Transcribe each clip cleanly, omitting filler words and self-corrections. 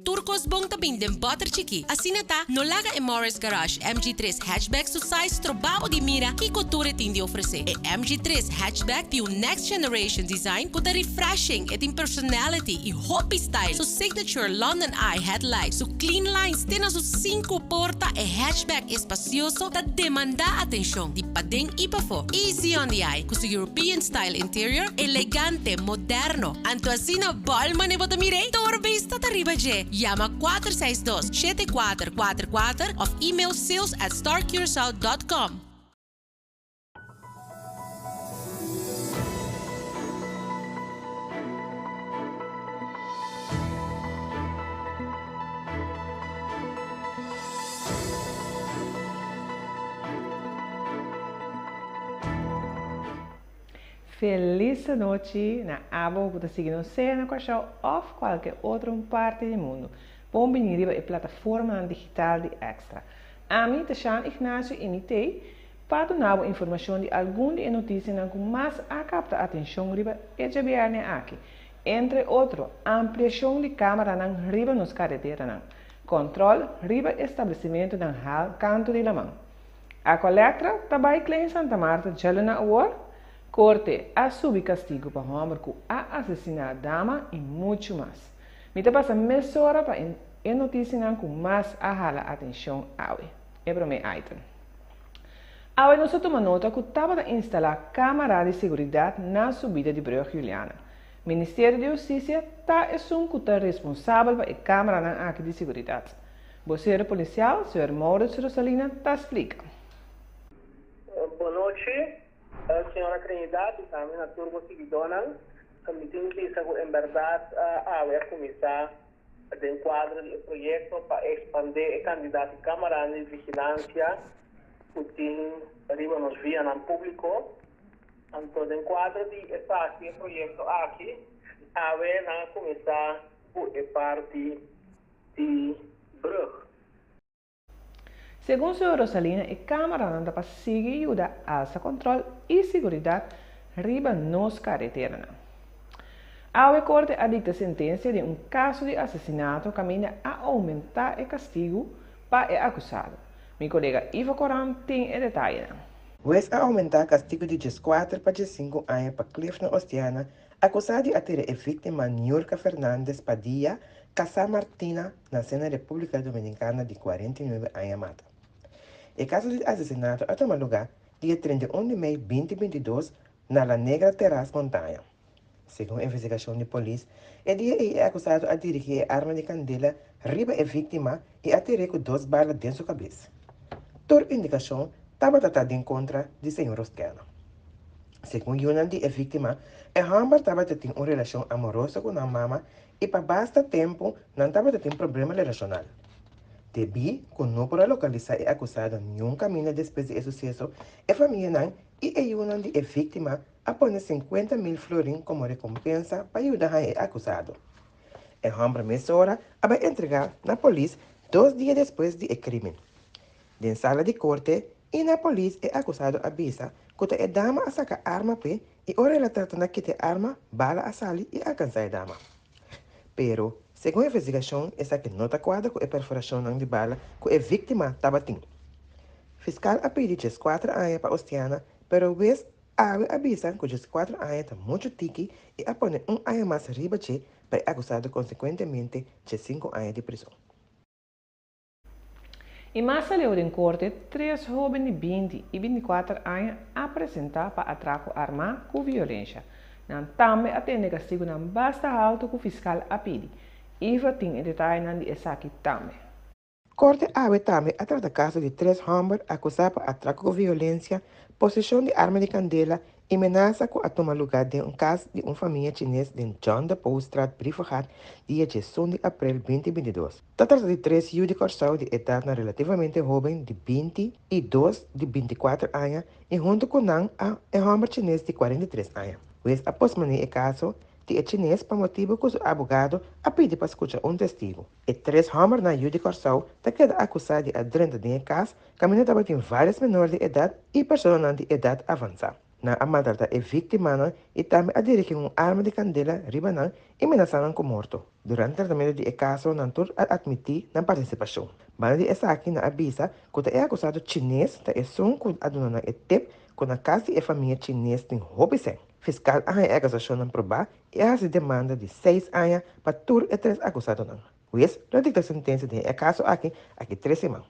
Tur kos bon ta bin den bòter chikí. Asina ta, no laga e Morris Garage MG tres Hatchback su size stroba bo di mira kiko tur e tin di ofresé. E MG tres Hatchback tin un next generation design ku ta refreshing, e tin personality i hopi style. Su signature London Eye headlight, su clean lines te na su sinku porta, e hatchback espasioso ta demandá atenshon di paden i pafó. Easy on the eye ku su European style interior, elegante, moderno. Anto asina bòl mane bo ta mir'é? Tur bista ta riba dje. Yama 462 7444 òf email sales at starcuracao dot com. Felis anochi na abo ku ta sigui nos sea na Kòrsou òf kualke otro un parti di mundu. Bon bini riba e plataformanan digital di Extra. Ami ta Shan Ignacio i mi t'ei pa duna bo informashon di algun di e notisianan ku mas a kapta atenshon riba e djabièrnè aki, entre otro ampliashon di kámaranan riba nos kareteranan, kòntròl riba establesimentunan hal kantu di laman. Aqualectra ta bai Klein Santa Marta djaluna awor? Korte a subi kastigu pa hòmber ku a asesiná dama i muchu mas. Mi ta pasa mesora pa e notisianan ku mas a hala atenshon awe. E promé item. Awe nos a tuma nota ku tabata instalá kámara di seguridat na subida di Brug Juliana. Ministerio di Hustisia ta esun ku ta responsabel pa e kámaranan aki di seguridat. Bosero polisial, señor Maurits Rosalina, ta splika. Bon nochi, señora Trinidad y tambe na tur bo siguidónan. Mi tin bisa ku en bèrdat awe a kuminsá den kuadro di e proyekto pa ekspandé e kantidat di kámaranan di vigilansia ku tin riba nos vianan públiko. Anto den kuadro di esaki, e proyekto aki, awe nan a kuminsá ku e parti di brug. Segun señor Rosalina e camaranan ta pa sigui yuda alsa control y siguridad riba nos careteranan. Awe corte a dicta sentencia den un caso di asesinato caminda a aumenta e castigo pa e acusado. Mi colega Ivo Coran tin e detayenan. Hues a oumentá kastigu di dieskuater pa diesinku aña pa Clifton Ostiana akusá di a tira e víktima Niurka Fernandez Padilla Kasá Martina, nasé na Repúblika Dominikana di 49 aña mata. E kaso di asesinato a tuma lugá dia 31 di mei 2022 na La Negra Terras Montaña. Segun investigashon di polis, e dia ei e akusado a dirigí e arma di kandela riba e víktima i a tir'é ku dos bala den su kabes. Tur indikashon tabata ta den kontra di señor Rosquena. Segun yunan di e víktima, e hòmber tabata tin un relashon amoroso ku nan mama i pa basta tempu nan tabata tin problema relashonal. Debí ku no por a lokalisá e akusado niun kaminda despues di e suseso, e famianan i e yunan di e víktima a pone 50.000 florin komo rekompensa pa yuda haña e akusado. E hòmber mesora a bai entregá na polis dos dia despues di e krímen. Den sala di korte i na polis e akusado a bisa ku ta e dama a saka arma p'e i ora el a trata na kita e arma, bala a sali i alkansá e dama. Pero, segun investigashon esaki no ta kuadra ku e perforashonnan di bala ku e víktima tabatin. Fiskal a pidi 14 aña pa Ostiana, pero wes awe a bisa ku 14 aña ta muchu tiki i a pone un aña mas riba dje pa e akusado konsekuentemente 15 aña di prizon. I mas aleu den korte, tres hóben di 20 i 24 aña a presentá pa atrako armá ku violensha. Nan tambe a tende kastigunan basta haltu ku fiskal a pidi. Iva tin e detayenan di esaki tambe. Korte awe tambe a trata kaso di tres hòmber akusá pa atrako ku violensia, poseshon di arma di kandela i menasa ku a tuma lugá den un kas di un famia chines den John de Poolstraat, Brievengat, dia 11 di aprel 2022. Ta trata di tres yu di Kòrsou di edatnan relativamente hóben di 20 i dos di 24 aña i huntu ku nan a e hòmber chines di 43 aña. Hues a posponé e kaso di e chines pa motibu ku su abogado a pidi pa skucha un testigu. E tres hòmbernan yu di Kòrsou ta keda akusá di a drenta den e kas kaminda tabatin vários menor di edat i personanan di edat avansá. Nan a maltratá e víktimanan i tambe a dirigí un arma di kandela riba nan i menasá nan ku morto. Durante tratamentu di e kaso nan tur a atmití nan partisipashon. Banda di esaki nan a bisa ku ta e akusado chines ta esun ku a duna nan e tep ku na kas di e famia chines tin hopi sèn. Fiskal a haña e akusashonnan probá i a hasi demanda di seis aña pa tur e tres akusadonan. Hues lo dikta sentensia den e kaso aki aki tres siman.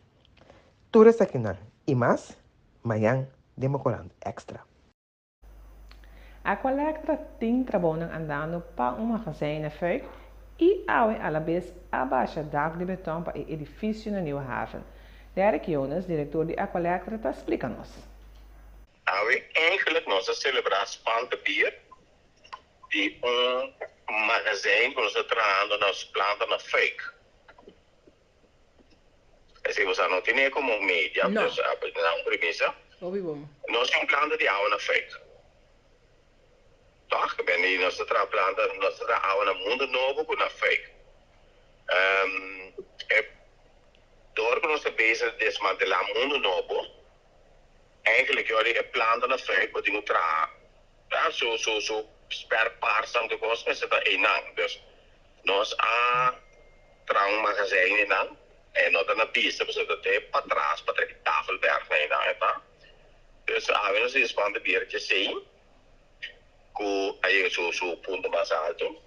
Tur esakinan i mas mañan den bo korant Extra. Aqualectra tin trabounan andando pa un magazijn na Fuik i awe alabes a basha dak di beton pa e edifisio na Nieuwe Haven. Derek Jonas, direktor di Aqualectra ta splika nos. Awe eigenlijk nos a selebrá spantebier di un magazijn ku nos ta trahando na nos planta na Fuik. Esei bo sa no tene komo media, No. dus a na un premisa. Hopi bon. Nos tin un planta di awa na Fuik. Tòg? Ben di nos ta traha planta, nos ta traha awa na Mundo Nobo ku na Fuik. E dor ku nos ta bezig desmantelá Mundo Nobo, Eigenlijk yo di e planta na Fuik bo tin ku traha ta su su su spare parts nan tur kos mester ta einan. Dus nos a traha un magazijn einan e no ta na bista pasobra ta te patras patras di Tafelberg na einan e ta. Dus awe nos a yega spanta bier djesei ku a yega su su punto mas alto.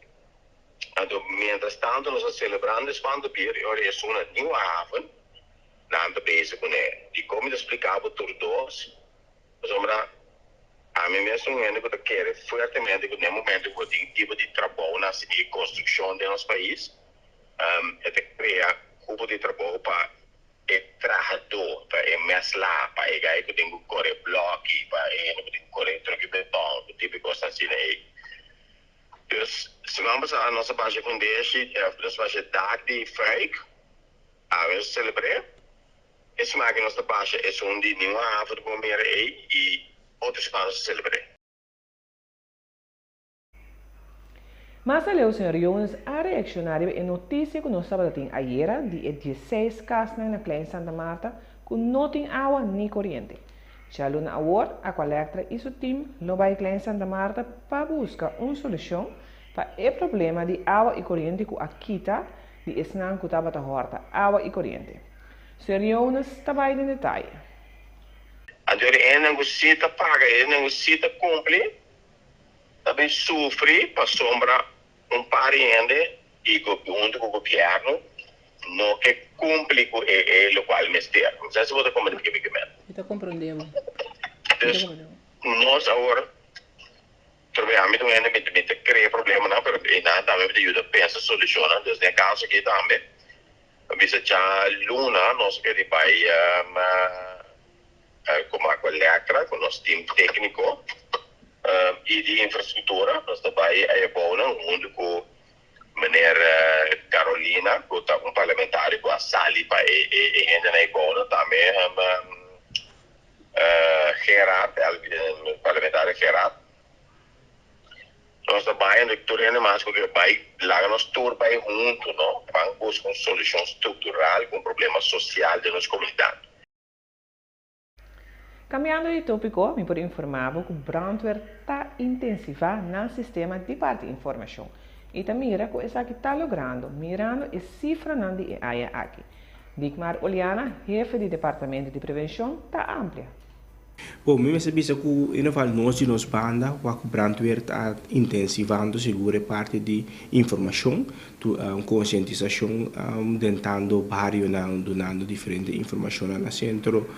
Anto mientras tanto nos a selebrando e spanta bier e ora esun na Nieuwe Haven. Nan ta bezig kuné. Dikon mi ta splika bo tur dos? Pasobra ami mes ta un hende ku ta kere fuertemente ku den momento ku bo tin tipo di trabou na sigui konstrukshon den nos pais, e ta krea kupo di trabou pa e trahadó, pa e mèslá, pa e gai ku tin ku kore blòki, pa e hende ku tin ku kore truki beton, tur tipo di kosnan asina ei. Dus siman pasá nos a basha fundeshi, nos a basha dak di Fuik. Awe nos selebr'é. E siman aki nos ta basha esun di Nieuwe Haven di Bonaire ei i otro siman nos ta selebr'é. Mas aleu señor Jones a reakshoná riba e notisia ku nos tabata tin ayera di e dieseis kasnan na Klein Santa Martha ku no tin awa ni koriente. Djaluna awor Aqualectra i su tim lo bai Klein Santa Martha pa buska un solushon pa e problema di awa i koriente ku a kita di esnan ku tabata hòrta awa i koriente. Señor Jonas ta bai den detaye. Anto e hendenan ku si ta paga, e hendenan ku si ta kumpli, ta bin sufri pasobra un par di hende i huntu ku gobièrnu no ke kumpli ku e e lokual mester. No sa si bo ta komprende ke mi ke mester. Mi ta komprende bo. Dus nos awor. Trobe ami ta un hende mi ta crea problemanan pero einan tambe mi ta yuda pensa solucionnan dus den e caso aki tambe mi bisa dja luna nos ke di bay como Aqualectra cu nos team tecnico y di infrastructura nos ta bay ayabounan hunto cu meneer Carolina cu ta un parlamentario cu a sali pa e hendenan ayabounan tambe. Gerard, parlamentario Gerard, nos ta bai anto tur hende mas ku ke bai laga nos tur bai huntu no ban buska un solushon struktural ku un problema sosial den nos komunidat. Kambiando di tópiko, mi por informá bo ku brandweer ta intensivá nan sistema di parti informashon i ta mira ku esaki ta logrando mirando e sifranan di e aña aki. Dikmar Oliana, hefe di Departamento di Prevencion, ta amplia. Bo, mi mester bisa ku in geval nos di nos banda wak ku brandweer ta intensivando sigur e parti di informashon, tu konsientisashon dentando barionan, dunando diferente informashonnan na sentro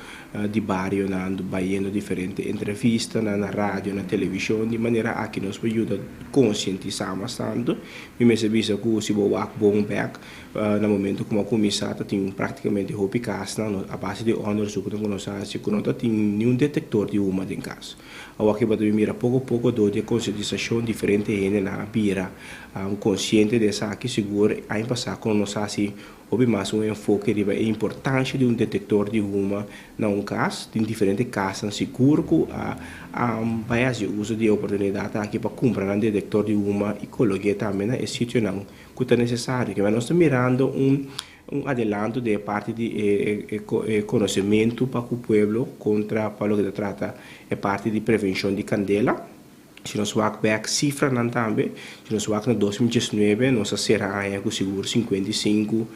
di barionan, bayendo diferente entrevistanan na radio, na televishon, di manera aki nos por yuda konsientisá mas tantu. Mi mester bisa ku si bo wak bon bèk Na momento ku a kuminsá ta tin práktikamente hopi kasnan a base di òndersuk ku nos a hasi ku no ta tin niun detektor di huma den kas. Awor ki bo ta bin mira poko poko dor di e konsientisashon diferente hendenan a bira konsiente di esaki. Sigur aña pasá ku nos a hasi hopi mas un enfoke riba e importansha di un detektor di huma na un kas. Tin diferente kasnan sigur ku a bai hasi uso di e oportunidat aki pa kumpra nan detektor di huma i kolog'é tambe na e sitionan ku ta nesesario. Kiba nos ta mirando un Un adelanto den e parti di e konosementu pa ku pueblo kontra pa loke ta trata e parti di prevenshon di kandela. Si nos wak bek sifranan tambe, si nos wak na 2019 nos a sera aña ku sigur 55,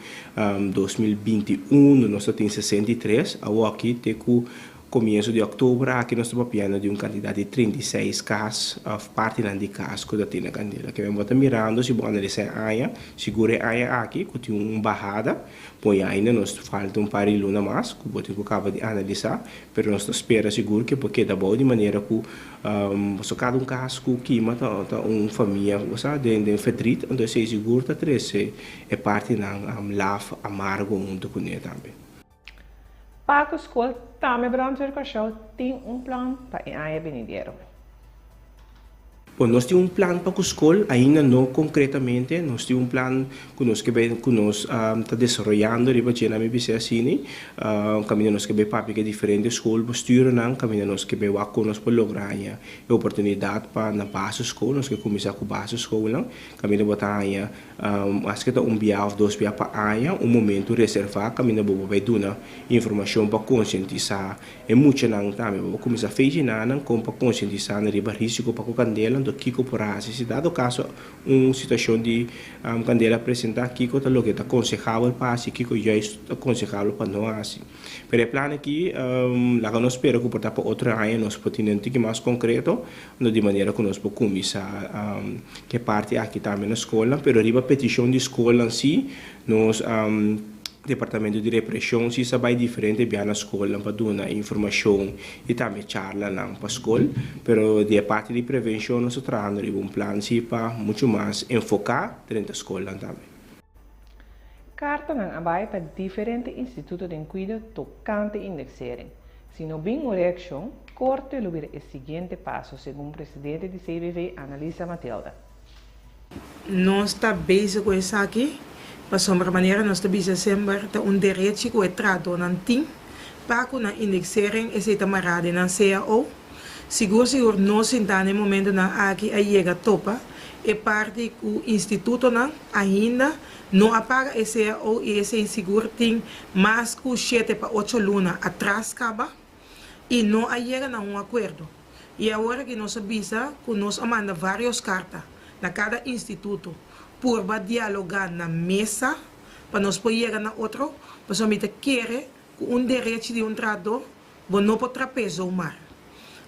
2021 nos ta tin 63, awoki te ku komienso di òktober aki nos ta papiando di un kantidat di 36 kas òf partinan di kas ku ta tin na kandela. Ke men bo ta mirando si bo analisá e aña, sigur e aña aki ku tin un bahada, bon ya ainda nos falta un par di luna mas ku bo tin ku kaba di analisá, pero nos ta spera sigur ke por keda abou di manera ku pasobra kada un kas ku kima ta ta un famia bo sa den den verdriet, anto esei sigur ta trese e partinan laf amargo huntu kuné tambe. Pa ku skol tambe Brandweer Kòrsou tin un plan pa e aña binidero. Bon, nos tin un plan pa ku skol, ainda no konkretamente. Nos tin un plan ku nos ke bai ku nos ta desaroyando riba dje na mi bisé asini. Kaminda nos ke bai papia ku e diferente skolbestuurnan, kaminda nos ke bai wak kon nos por logra haña e oportunidat pa na basisschool. Nos ke kuminsá ku basisschoolnan, kaminda bo ta haña Maske ta un bia òf dos bia pa aña, un momentu reservá kaminda bo por bai duna informashon pa konsientisá e muchanan tambe. Bo por kuminsá fejiná nan kon pa konsientisá nan riba rísiko pa ku kandela, anto kiko por hasi si dado kaso un situashon di kandela presentá, kiko ta loke ta konsehabel pa hasi, kiko juist ta konsehabel pa no hasi. Pero e plan aki laga nos spera ku por ta pa otro aña nos por tene un tiki mas konkreto. No di manera ku nos por kuminsá ke parti aki tambe na skolnan, pero riba petishon di skolnan sí, nos departamento di represhon sí sa bai diferente bia na skolnan pa duna informashon i tambe charlanan pa skol. Pero di e parti di prevenshon nos ta trahando riba un plan sí pa muchu mas enfoká drenta skolnan tambe. Kartanan a bai pa diferente instituto den kuido tokante indexering. Si no bin un reakshon, korte lo bira e siguiente paso, segun presidente di CBV, Annalisa Mathilda. Nos ta bezig ku esaki pasobra manera nos ta bisa semper ta un derechi ku e trahadónan tin pa ku nan indexering esei ta mará den nan cao. Sigur sigur nos sintá na e momentonan aki a yega topa e parti ku institutonan ainda no a paga e cao i esei sigur tin mas ku shete pa ocho luna atras kaba i no a yega na un akuerdo. I awor aki nos a bisa ku nos a manda varios karta na kada instituto purba dialogá na mesa pa nos por yega na otro pasobra mi ta kere ku un derechi di un trahadó Bo no por trap'é zomaar.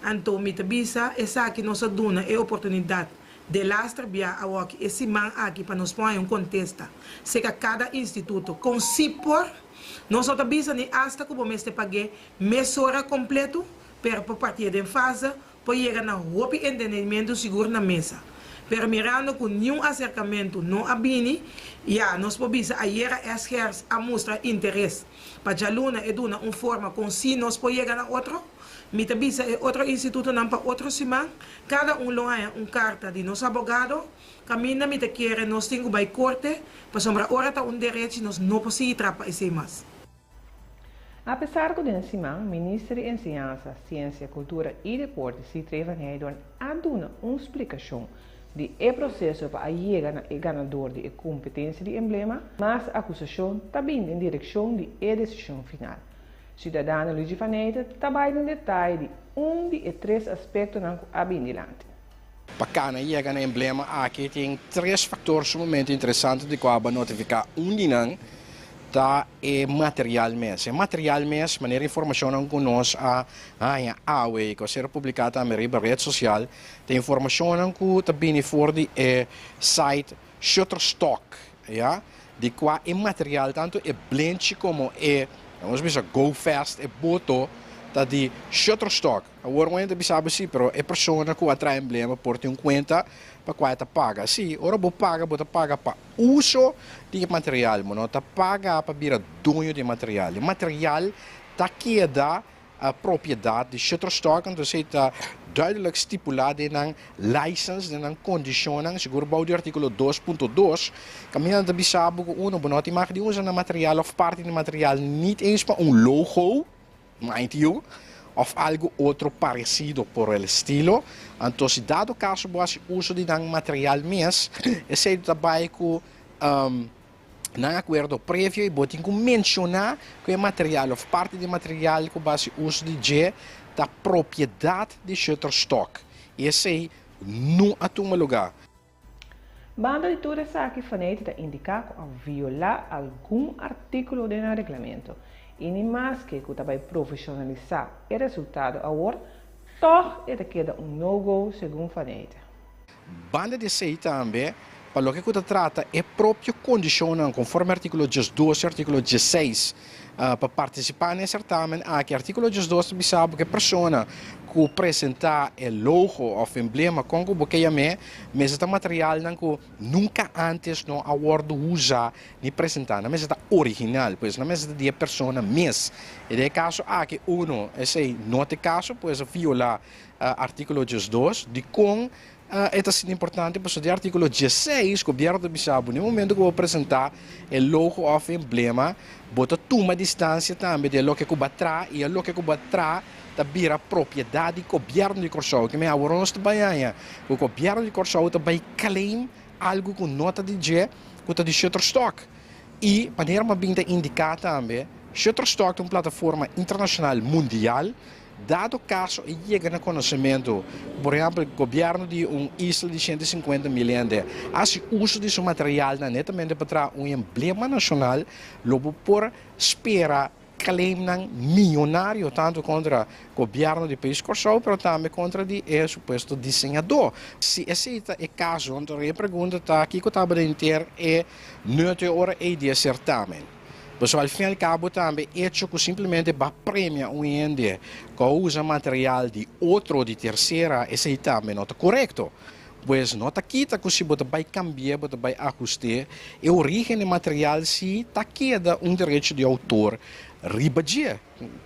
Anto mi ta bisa esaki nos a duna e oportunidat delaster bia awoki e siman aki pa nos por haña un kontesta seka kada instituto kon si por. Nos no ta bisa ni asta ku bo mester pag'é mesora kompletu, pero por parti'é den fase por yega na hopi entendimiento sigur na mesa. Pero mirando cu niun acercamento no a bini, ya nos por bisa ayera SGR's a mustra interes pa djaluna e duna un forma con si nos por yega na otro. Mi ta bisa e otro institutonan pa otro siman cada un lo haña un carta di nos abogado caminda mi ta kere nos tin cu bay corte pasobra ora ta un derechi nos no por sigui trapa esey mas. Apesar ku den siman Minister di Enseñansa, Siensia, Kultura i Deporte Sithree van Heydoorn a duna un splikashon di e proseso pa a yega na e ganador di e kompetensia di emblema, mas akusashon ta bini den direkshon di e desishon final. Siudadano Luigi van Eijden ta bai den detaye di un di e tres aspektonan ku a bini dilanti. Pa kana yega na emblema aki tin tres faktor sumamente interesante di kua bo a notifiká. Un di nan ta e material mes. E material mes, manera informashonnan ku nos a haña awe i ku a ser publiká tambe riba ret sosial, ta informashonnan ku ta bini for di e site Shutterstock, ya, di kua e material tantu e blenchi komo e, nos bisa go fast, e boto ta di Shutterstock. Awor un hende ta bisa bo si, pero e persona ku a traha emblema por tin un kuenta pa kua e ta paga. Si, ora bo paga, bo ta paga pa uso di e material, bo no ta paga pa bira doño di e material. E material ta keda propiedat di Shutterstock, anto esei ta duidelijk stipulá den nan license, den nan kondishonnan, sigur bou di artíkulo 2.2, kaminda nan ta bisa bo ku uno, bo no tin mag di usa nan material òf parti di material nit eens pa un logo. Mind you, of algo otro parecido por el estilo. Anto si dado caso bo haci uso di nan material mes, esey ta bay cu Nan akuerdo previo i bo tin ku menshoná ku e material òf parti di e material ku bo hasi uso di dje ta propiedat di Shutterstock i esei no a tuma lugá. Banda di tur esaki Faneyte ta indiká ku a violá algun artíkulo den nan reglamento i ni maske ku ta bai profeshonalisá e resultado awor, tòg e ta keda un no-go segun Faneyte. Banda di esei tambe, pa loke ku ta trata e propio kondishonnan konforme artíkulo diesdos i artíkulo diesseis pa partisipá na e sertamen aki, artíkulo diesdos ta bisa bo ku e persona ku presentá e logo òf emblema, kon ku bo ke yam'é, mester ta materialnan ku nunka ántes no a wòrdu usá ni presentá. Nan mester ta original, pues nan mester ta di e persona mes. I den e kaso aki, uno, esei no ta e kaso, pues a violá Artíkulo diesdos, Dikon e ta asina importante? Pasobra den artíkulo diesseis gobièrnu ta bisa bo, na e momento ku bo presentá e logo òf emblema, bo ta tuma distansia tambe di e loke ku bo a traha i e loke ku bo a traha ta bira propiedat di gobièrnu di Kòrsou. Ke men awor nos ta bai haña ku gobièrnu di Kòrsou ta bai claim algu ku no ta di dje, ku ta di Shutterstock. I manera mi a bin ta indiká tambe, Shutterstock ta un plataforma internashonal mundial. Dado kaso e yega na konosementu, por ehèmpel gobièrnu di un isla di 150 mil hende hasi uso di su materialnan netamente pa traha un emblema nashonal, lo bo por spera claimnan miyonario tantu kontra gobièrnu di pais Kòrsou pero tambe kontra di e supuesto diseñadó. Si esei ta e kaso, anto e pregunta ta kiko tabata henter e nut e ora ei di e sertamen? Pasobra al fin al cabo tambe hecho cu simplemente ba premia un hende cu a usa material di otro di tercera esey tambe no ta corecto. Pues no ta kita cu si bo ta bay cambia bo ta bay ahuste e origen di material si ta keda un derecho di autor riba dje.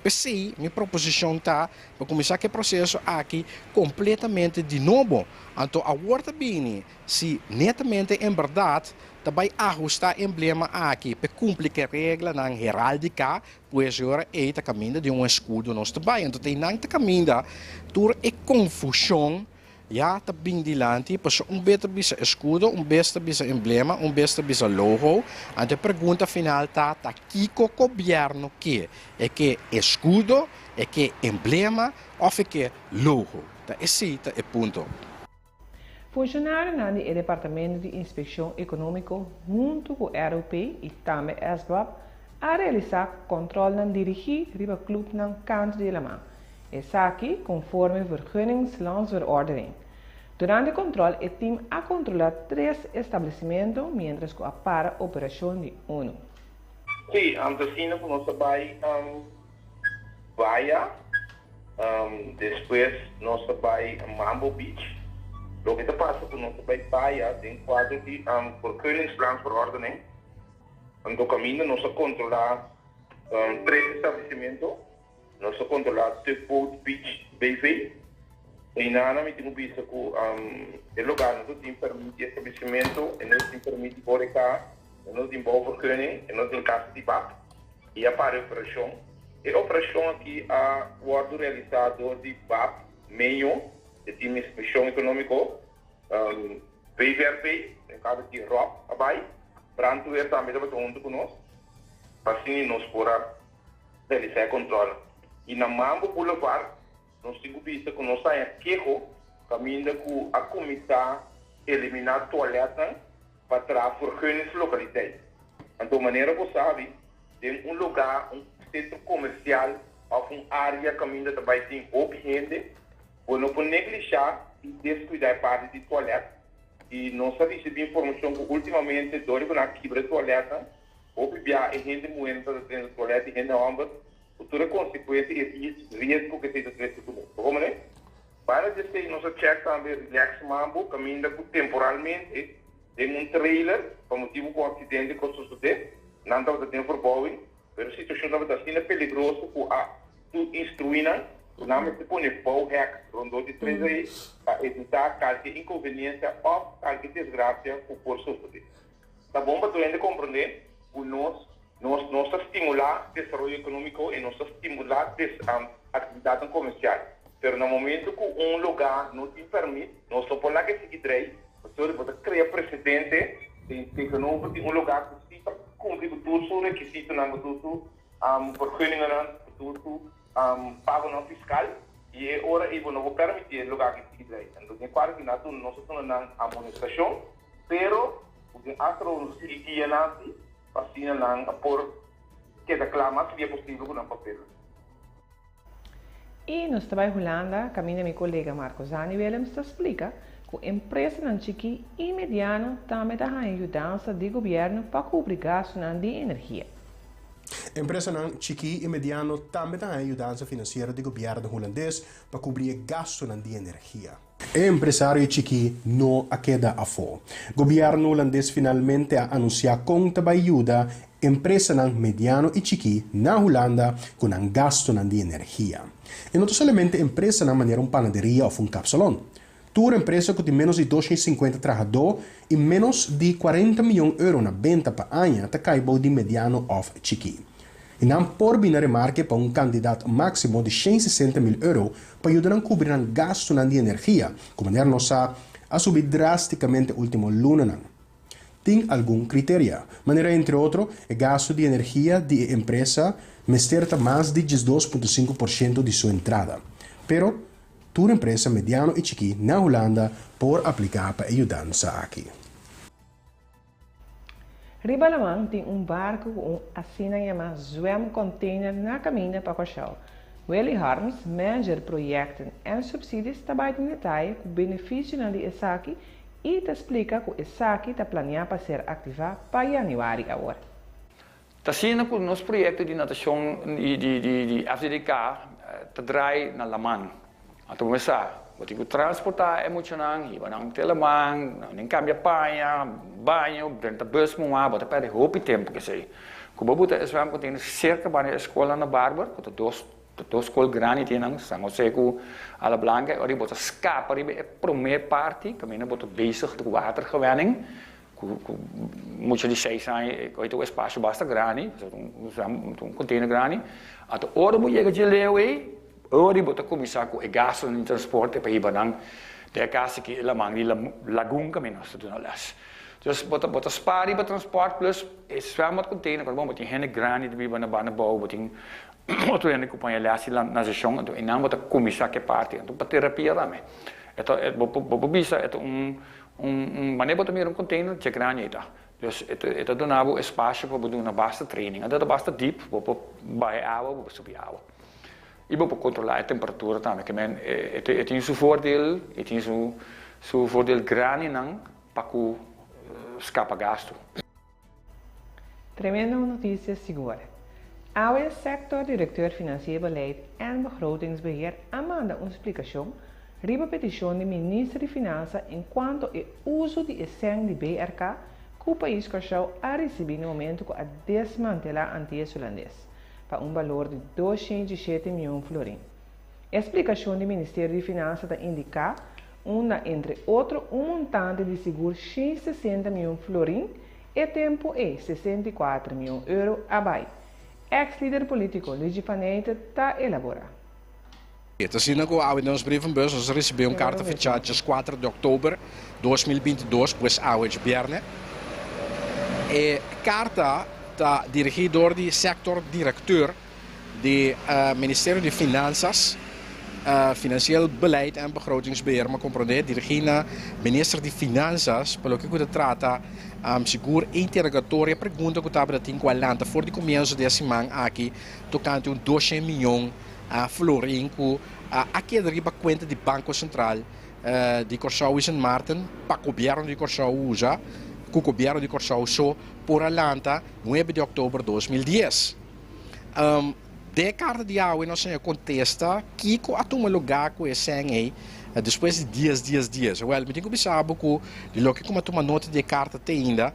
P'esey mi proposicion ta pa cuminsa cu e proceso aki completamente di nobo. Anto awor ta bini si netamente en berdad Ta bai ahustá emblema aki p'e kumpli ku e reglanan heráldica, pues e ora ei ta kaminda den un eskudo nos ta bai. Anto ta einan ta kaminda tur e konfushon ya ta bin dilanti, pasobra un bes ta bisa eskudo, un bes ta bisa emblema, un bes ta bisa logo. Anto e pregunta final ta, ta kiko gobièrnu ke? E ke eskudo, e ke emblema òf e ke logo? Ta esei ta e punto. Funshonarionan di e Departamento di Inspekshon Ekonómiko huntu ku ROP i tambe SBAB a realisá kòntròlnan dirigí riba klupnan kantu di laman. Esaki konforme Vergunningslandsverordening. Durante kòntròl e tim a kontrolá tres establesimentu miéntras ku a para operashon di unu. Sí, anto asina ku nos a bai Vaya. Despues nos ta bai Mambo Beach. Loke ta pasa ku nos ta bai Baya den kuadro di Vergunningslandsverordening. Anto kaminda nos a kontrolá tres establesimentu. Nos a kontrolá Tugboat Beach BV. Eynana mi tin ku bisa ku e lugá no ta tin permit di establesimentu, e no ta tin permit di horeca, e no ta tin bouwvergunning, e no ta tin kasa di bak. I a para e operashon. E operashon aki a wòrdu realisá dor di bap, Meño, e tim Inspekshon Ekonómiko, VVRP, den kaso di Rob a bai, Brandweer tambe tabata huntu ku nos, pa asina nos por a realisá e kòntròlnan. I na Mambo Boulevard nos tin ku bisa ku nos haña keho kaminda ku a kuminsá eliminá tualètnan pa traha vergunningslokaliteit. Anto manera bo sabi, den un lugá, un sentro komersial òf un área kaminda ta bai tin hopi hende, bo no por neglishá i deskuidá e parti di tualèt. I nos a risibí informashon ku últimamente dor di ku nan a kibra e tualètnan, hopi bia e hende muhé ta drenta tualèt i hende hòmber, ku tur e konsekuensia i e riesgo ku esei ta trese kuné. Bo komprendé? Banda di esei nos a chèk tambe Relax Mambo kaminda ku temporalmente den un trailer pa motibu ku un aksidente ku a sosodé. Nan tabata den verbouwing, pero e situashon tabata asina peligroso ku a instruí nan ku nan mester pone bouwhek rondó di trailer ei pa evitá kalke inkonveniensia òf kalke desgrasia ku por sosodé. Ta bon pa tur hende komprondé ku nos nos nos ta stimulá desaroyo ekonómiko i nos ta stimulá des aktividatnan komersial, pero na momento ku un lugá no tin pèrmit, nos no por laga e sigui drei, pasobra bo ta krea presedente den tegenover di un lugá ku sí ta. kumpli ku tur su rekisitonan, ku tur su vergunningennan, ku tur su pagonan fiskal i e ora ei bo no por permití e lugá aki sigui drei. Anto den kuadro di nan a duna nos a duna nan amonestashon, pero ku den astro nos a sigui guia nan si pa asina nan por keda kla mas bia posibel ku nan papelnan. I nos ta bai Hulanda kaminda mi kolega Marco Zani Willems ta splika ku empresanan chikí i mediano tambe ta haña yudansa di gobièrnu pa kubri gastunan di energia. Empresanan chikí i mediano tambe ta haña yudansa finansiero di gobièrnu hulandes pa kubri e gastunan di energia. E empresario chikí no a keda afó. Gobièrnu hulandes finalmente a anunsiá kon ta bai yuda empresanan mediano i chikí na Hulanda ku nan gastunan di energia. E no ta solamente empresanan manera un panaderia òf un kapsalon. Tur empresa ku tin ménos di 250 trahadó i ménos di 40 mion euro na benta pa aña ta kai bou di mediano òf chikí. I nan por bini na remarke pa un kantidat máksimo di 160 mil euro pa yuda nan kubri nan gastunan di energia, ku manera nos sa a subi drástikamente último lunanan. Tin algun kriteria, manera entre otro e gastu di energia di e empresa mester ta mas di 12.5% di su entrada. Pero tur empresa mediano i chikí na Hulanda por apliká pa e yudansa aki. Riba laman tin un barku ku un asina yamá zwemcontainer na kaminda pa Kòrsou. Willy Harms, manager Projecten en Subsidies ta bai den detaye ku benefisionan di esaki i ta splika ku esaki ta planiá pa ser aktivá pa yanüari awor. Ta asina ku nos proyekto di natashon di di FDDK ta drai na laman. Anto bo mester sa, bo tin ku transportá e muchanan, hiba nan te laman, nan tin kambia paña, baño, drenta bus muhá, bo ta pèrdè hopi tempu ku esei. Ku bo buta e zwemcontainer serka banda e skolnan na Barber, ku ta dos ta dos skol grandi tin nan, San Jose ku Ala Blanca, e ora bo ta skapa riba e promé parti kaminda bo ta bezig ku watergewenning, Ku mucha di seis aña e koe ta un espasio basta grandi, pasobra ta un container grandi. Anto ora bo yega dje leu ei, ora di bo ta kuminsá ku e gastunan di transporte pa hiba nan den e kas aki e laman di lagun kaminda nos ta duna lès. Dus bo ta bo ta spar riba transport plus e zwembad container pasobra bo tin hende grandi ta biba na banda bou, bo tin otro hende ku paña lès di natashon, anto einan bo ta kuminsá ku e parti. Anto pa terapia tambe. E ta bo por bisa e ta un Un manera bo ta mira un container dje grandi ei ta. Dus e ta duna bo espacio pa bo duna basta training. Anto ta basta diep, bo por baha e awa, bo por subi awa. I bo por controla e temperatura tambe. Ke men e tin su voordeel, e tin su su voordeel grandinan pa ku scapa gasto. Tremendo noticia sigur. Awe Sector Directeur Financieel Beleid en Begrotingsbeheer a manda un splicacion riba peticion di Minister di Finansa encuanto e uso di e sèn di BRK cu Pais Kòrsou a ricibi na momento cu a desmantela Antilles Hulandes pa un balor di 207 mion florin. E splicacion di Ministerio di Finansa ta indica unda entre otro un montante di sigur 160 mion florin, e tempu ei 64 mion euro, a bai. Ex lider politico Luigi Faneyte ta elabora. Ta asina ku awe den nos brievenbus nos a risibí un karta fechá 14 di òktober 2022, pues awe djabièrnè. E karta ta dirigí dor di Sector Directeur di Ministerio di Finanzas, Financieel Beleid en Begrotingsbeheer, mi a komprondé, dirigí na Minister di Finanzas pa loke ku ta trata sigur interogatorio, e pregunta ku tabata tin ku a lanta for di komienso di e siman aki tokante un 200 mion florin ku a keda riba kuenta di Banko Sentral di Kòrsou i Sint Maarten pa gobièrnu di Kòrsou usa, ku gobièrnu di Kòrsou so por a lanta 9 di òktober 2010. Den e karta di awe nos señor kontesta kiko a tuma lugá ku e sèn ei despues di dies dies dies. Wèl, mi tin ku bisa bo ku di loke ku mi a tuma nota di e karta te ainda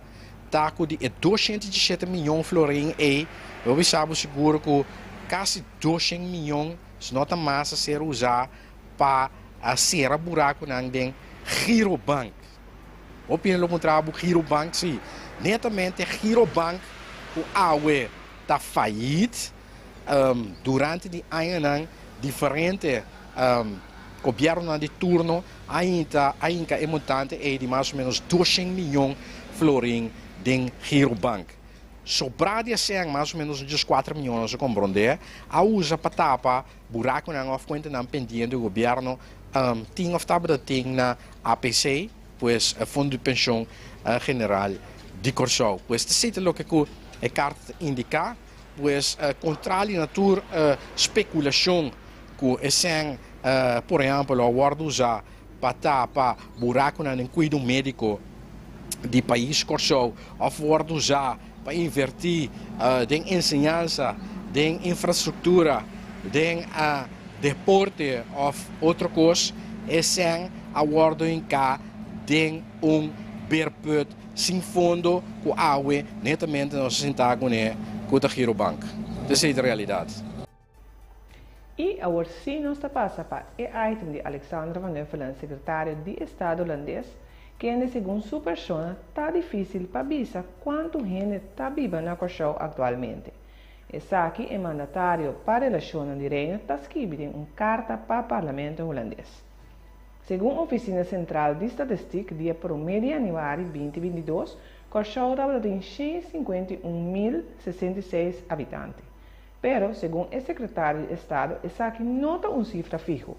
ta ku di e 217 miyon florin ei, mi por bisa bo sigur ku kasi 200 miyon, si no ta mas, a ser usá pa sera burakunan den Girobank. Hopi hende lo puntra bo, Girobank? Sí, netamente Girobank ku awe ta fayit. Durante di añanan diferente gobièrnunan di turno a hinta a hinka e montante ei di mas o ménos 200 miyon florin den Girobank. Sobrá di e sèn, mas o ménos un 14 mion nos a komprondé, a usa pa tapa burakunan òf kuentanan pendiente ku gobièrnu tin òf tabata tin na APC, pues e Fondo di Penshon General di Kòrsou. Pues esei ta loke ku e karta ta indiká. Pues kontrali na tur spekulashon ku e sèn por ehèmpel a wòrdu usá pa tapa burakunan den kuido médiko di pais Kòrsou òf wòrdu usá pa invertí den enseñansa, den infrastruktura, den deporte òf otro kos, e sèn a wòrdu hinká den un beerput sin fondo ku awe netamente nos a sintá kuné ku ta Girobank. Esei ta realidat. I awor sí nos ta pasa pa e item di Alexandra van Huffelen, sekretario di Estado Hulandes, kende segun su persona ta difísil pa bisa kuantu hende ta biba na Kòrsou aktualmente. Esaki e mandatario pa Relashonnan di Reino ta skibi den un karta pa Parlamento Hulandes. Segun Ofisina Sentral di Statistik dia promé di yanüari 2022, Kòrsou tabata tin 151.066 habitante. Pero, segun e sekretario di Estado, esaki no ta un sifra fiho.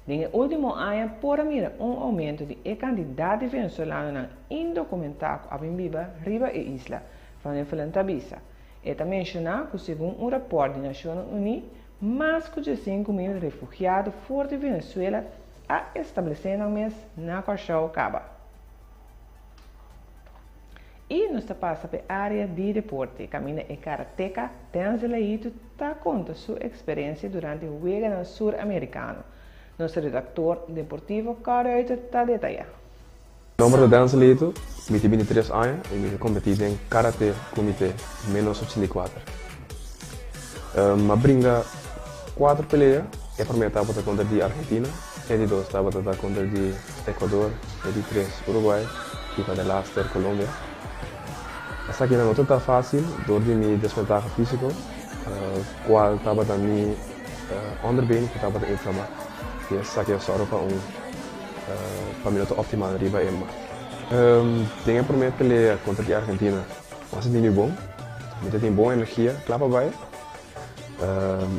Den e último aña por a mira un oumento di e kantidat di venezolanonan indokumentá ku a bin biba riba e isla, Van Huffelen ta bisa. E ta menshoná ku segun un rapòrt di Nashonnan Uní, mas ku 15.000 refugiado for di Venezuela a establesé nan mes na Kòrsou kaba. I nos ta pasa pa e área di deporte, kaminda e karateka Denzel Leito ta konta su eksperensia durante Weganan Sur Amerikano. Nos redaktor deportivo Carl Ruiter ta detayá. Mi nomber ta Denzel Leito, mi tin 23 aña i mi ta kompetí den Karate Kumite menos 84. Mi a bringa kuater pelea, e promé tabata kontra di Argentina, e di dos tabata ta kontra di Ecuador, e di tres Uruguay i pa delaster Colombia. Esakinan no ta ta fásil dor di mi desventaha físiko, kual tabata mi onderbeen ku tabata inflamá i esaki a sòru pa un pa mi no ta optimal riba e mat. Den e promé pelea kontra di Argentina mi a sinti mi bon, mi ta tin bon energia kla pa bai.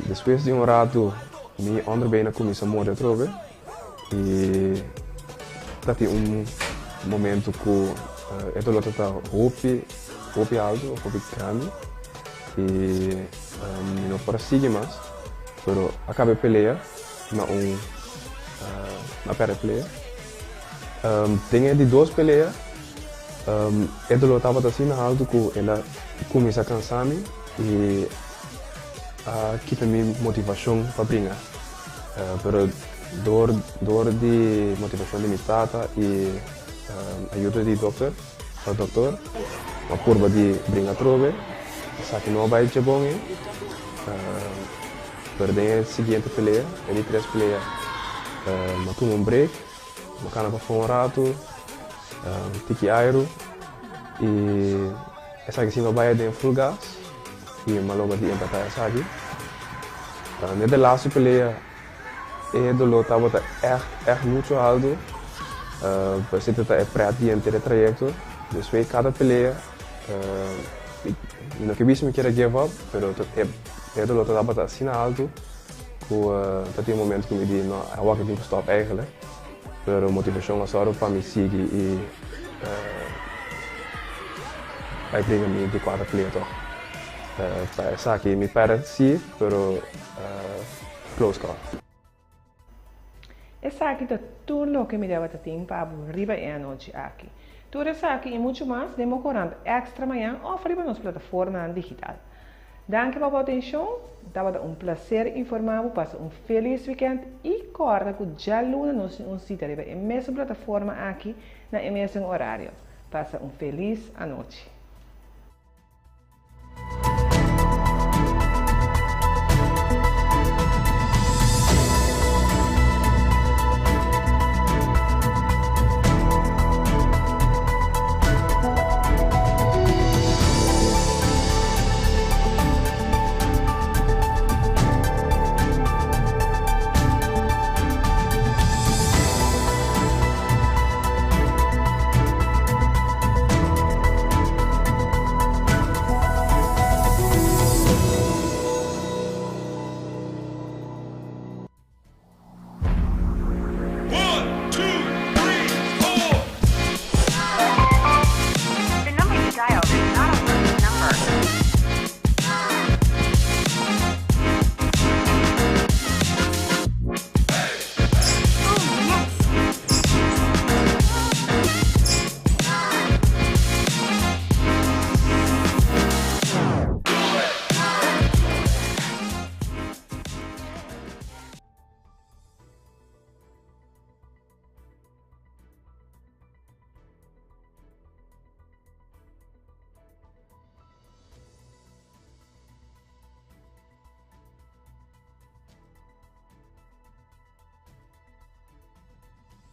Despues di un ratu mi onderbeen a kuminsá morde atrobe i ta tin un momento ku e dolor ta ta hopi hopi altu of hopi grandi i mi no por a sigui mas pero a kaba e pelea na un na pèrdè pelea. Den e di dos pelea e dolor tabata asina altu ku el a kuminsá kansa mi i a kita mi motivashon pa bringa. Pero dor dor di motivashon di mi tata i ayuda di dokter òf doktor mi a purba di bringa atrobe. Esaki no a bai dje bon ei. Pero den e siguiente pelea, e di tres pelea, mi a tuma un break, mi a kana pafó un ratu, tiki airu i esaki si mi a bai den full gas i mi a logra di empatá esaki. Net e lastu pelea e doló tabata ègt ègt muchu altu, pero esei ta e prèt di henter e trayekto. Despues kada pelea mi no ke bisa mi kier a give up, pero e dolor ta tabata asina altu ku ta tin un momento ku mi di no awor aki tin ku stòp eigentlik. Pero motivashon a sòru pa mi sigui i bai bringa mi di kuater pelea tòg. Pa esaki mi pèrdè si, pero close call. Esaki ta tur loke mi tabata tin pa bo riba e anochi aki. Tur esaki i muchu mas den bo korant Extra mañan òf riba nos plataformanan digital. Danki pa bo atenshon, tabata un plaser informá bo, pasa un felis wikènt i kòrda ku djaluna nos tin un sita riba e mesun plataforma aki na e mesun orario. Pasa un felis anochi.